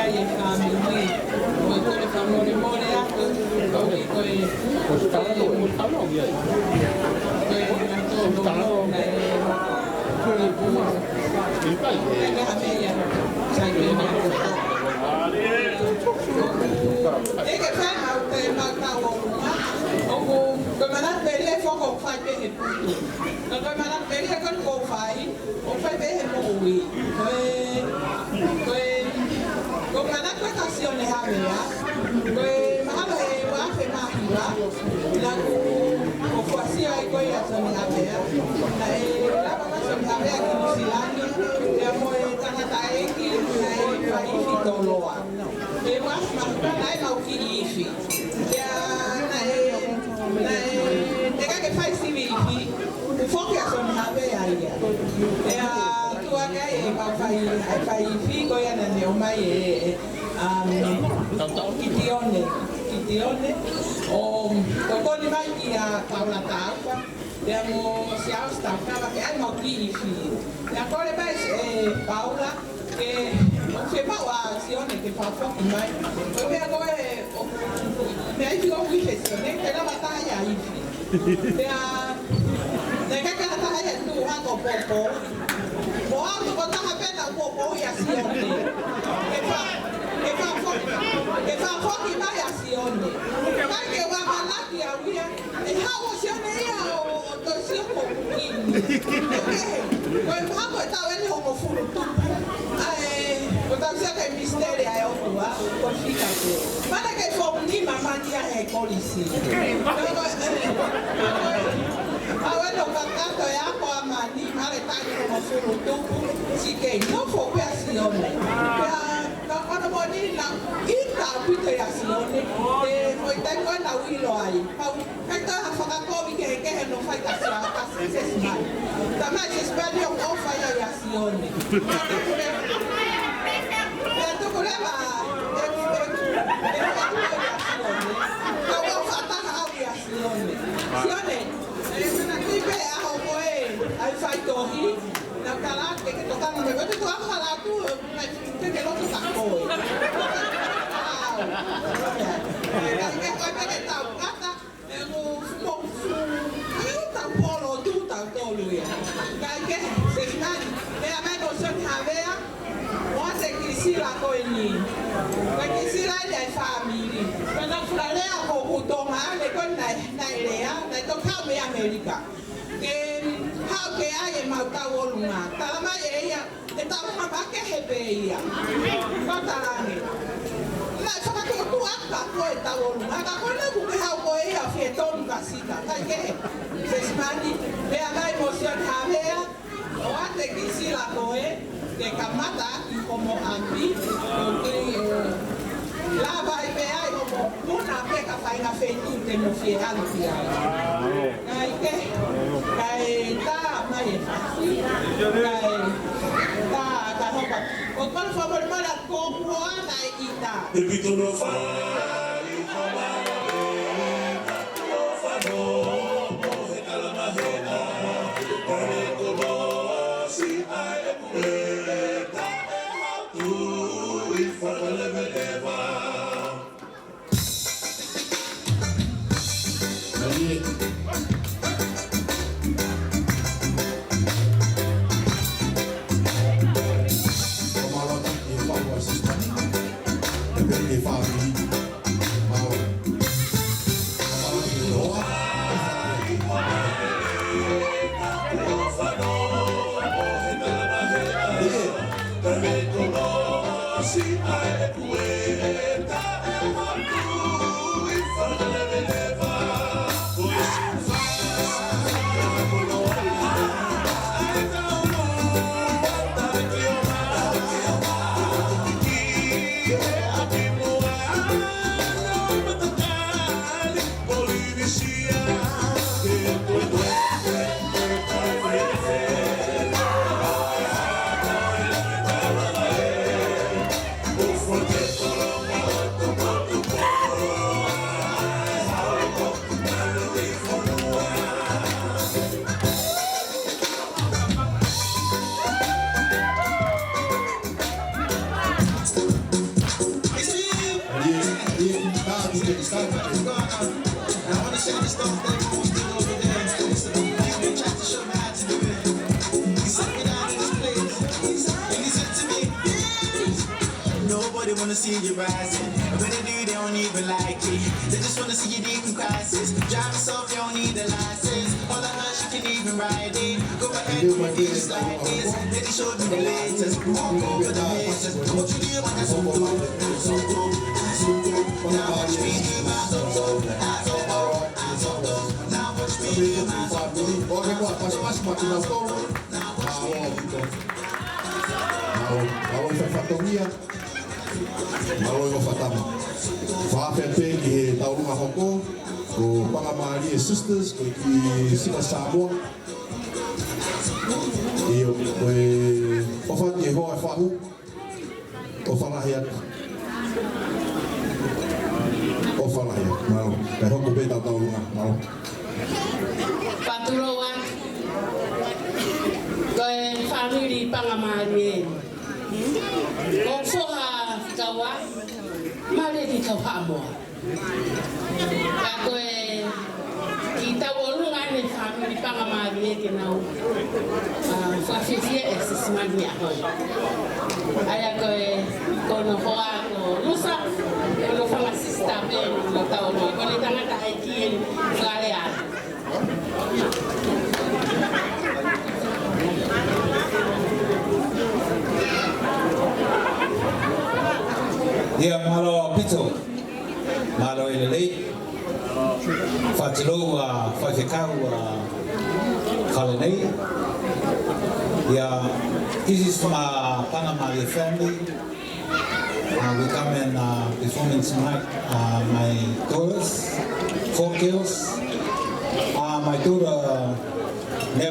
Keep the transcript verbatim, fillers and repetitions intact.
Ko e fāmili, ko e kole fakamolemole atu, ko e, ko e, ko e, ko e, Te ke fai mau te mau tau o luma. ʻOku, ko e manatu melie foki ʻoku fai pē he putu. Ka ko e manatu melie ko eni ʻoku fai, ʻoku fai pē he moʻui. Ko e, ko e, ko e manatu ko ē kia Sione Havea. Ko e mahalo he ua afe mā hiva. Naʻa ku, ʻoku fuʻu sio ai ko ē ʻia Sione Havea. Naʻe lava mai Sione Havea ki Nuʻu Sila ni, pea mo e tangataʻeiki naʻe fai ifi toloa. He ua afe mā hiva naʻe mau kiʻi ifi. Pea naʻe, naʻe, naʻe ʻikai ke fai sivi ifi, kuo foki ʻa Sione Havea ia. Pea tuʻu hake ai e kau fai, e fai ifi ko ia naʻa ne ʻomai e, e, um, Kitione, Kitione, ʻo tokoni mai kia Paula Taufa, pea mo Siaosi Taufa, ke ʻai mau kiʻi ifi. Pea kole mai e Paula, ke, ʻoku fiemaʻu ʻa Sione ke fakafoki mai. Ko e meʻa ko ē, ʻo, meʻa ifi ʻoku ifi ʻe Sione, ke lava taha ia ifi. Pea, naʻe ʻikai ke lava taha ia tuʻu hake ʻo poupou. Mo au tokotaha pē naʻa ku poupou ʻia Sione. Ke fa-, ke fakafoki, ke fakafoki mai ʻa Sione. ʻIkai ke u ʻamanaki au ia, ʻe haʻu ʻa Sione ia ʻo, ʻo toe sio ko kukini. Ko e maha ko e taʻu eni hongofulu tupu. ʻA e, ʻoku tau sio ki he misiteli ʻa e ʻOtua, ko e fika pē. Mana ke fou ni ma mani ia he kolisi. Ko e, ko e, ʻa e ʻOtua kakato e ako ʻa mani, ma le taʻu hongofulu tupu, sike nofo pē ʻa Sione. Pea, ka ʻono moni na, ʻita ʻaupito ʻia Sione, e, ko e taimi ko ē naʻa ku ʻilo ai. Pau, ʻikai toe ha fakakovi kehekehe naʻe fai kia Sia-, kia Sesimani. Talamai ʻe Sesimani ʻoku ʻofa ia ʻia Sione. Pea tuku leva, e, e, e, ʻofa ʻia Sione. Ka ʻoku ʻofa taha au ʻia Sione. Sione, e, na ki pe a ho ko e, ʻai faitohi, na kala ke ke tokanga me, ko te tokanga la tu, na ke ke loto ka koe. Au. Ka ke koe pe ke tau kata, e mo, mo, ai o tau polo tu tau tolu ia. Ka ke, Sesimani, meʻa mai ko Sione Havea, ʻoatu e kiʻi sila ko eni. Ko e kiʻi sila eni ʻa e fāmili. Ko e na fula lea ko ʻoku Tonga, le ko ena, naʻe lea, naʻe toki haʻu mei ʻAmelika. Ke haʻu ke ʻai e mau tau o lunga. Talamai ʻe ia, ʻe tau ma ba ke he pe ia. Ko talange. Naʻe fakatuʻutuʻu aka ko e tau o lunga. Ka ko ena kuo ke haʻu ko ia fie tonu ka sika. Kai kehe. Sesimani, meʻa mai mo Sione Havea, ʻoatu e kiʻi sila ko ē, ke kamata ʻi homo ʻapi, ʻo ke, e, lava ai pē ai homo puna pe ka fai ha feituʻu te mo fie ʻalu ki ai. Kai ke, kai tā mai e fasi, kai tā ka hopa. ʻOku ou fakamolemole ʻa e kōkua naʻe ʻita. E pito no fai, They wanna see you rising. When they do, they don't even like it. They just wanna see you leaving crisis. Drive yourself, you don't need a license. All the hush, you can even ride it. Go ahead, you can be just like this. They just showed me the latest. Walk over the latest. What you do, I got some dope. Some dope. Some dope. Now watch me do my dope. I don't know. I don't know. Now watch me do my dope. Mālō, mālō e fatongia. Mālō e ʻofa tama. Fakafetaʻi ki he tauʻolunga hoko, ko Pangamālie Sisters, ko e kiʻi sika Samoa. ʻIo, ko e ʻofa ki he hoa e fahu, ʻofa lahi atu. ʻOfa lahi atu, mālō. Kae hoko pē ʻetau tauʻolunga, mālō. Fatulou atu. Ko e fāmili Pangamālie. Ko e foha fika ua, mālie ki he kau Haʻamoa. Ka ko e kiʻi tauʻolunga ʻeni e fāmili Pangamālie ke nau, ā, fakafiefia e sisimani ʻaho ni. ʻA ia ko e, ko hono hoa ko Lusa, ko hono fanga sisitā pē hono tauʻolunga. Ko ʻene tangata ʻaʻahi ʻeni, Fale ʻAi. ʻIo, mālō ʻaupito. Mālō e lelei. Fakatulou ʻa e faifekau ʻa e fale nei. ʻIo, this is my Pangamālie family. Uh, we come and, uh, performing tonight, uh, my daughters, four girls. Uh, my daughter,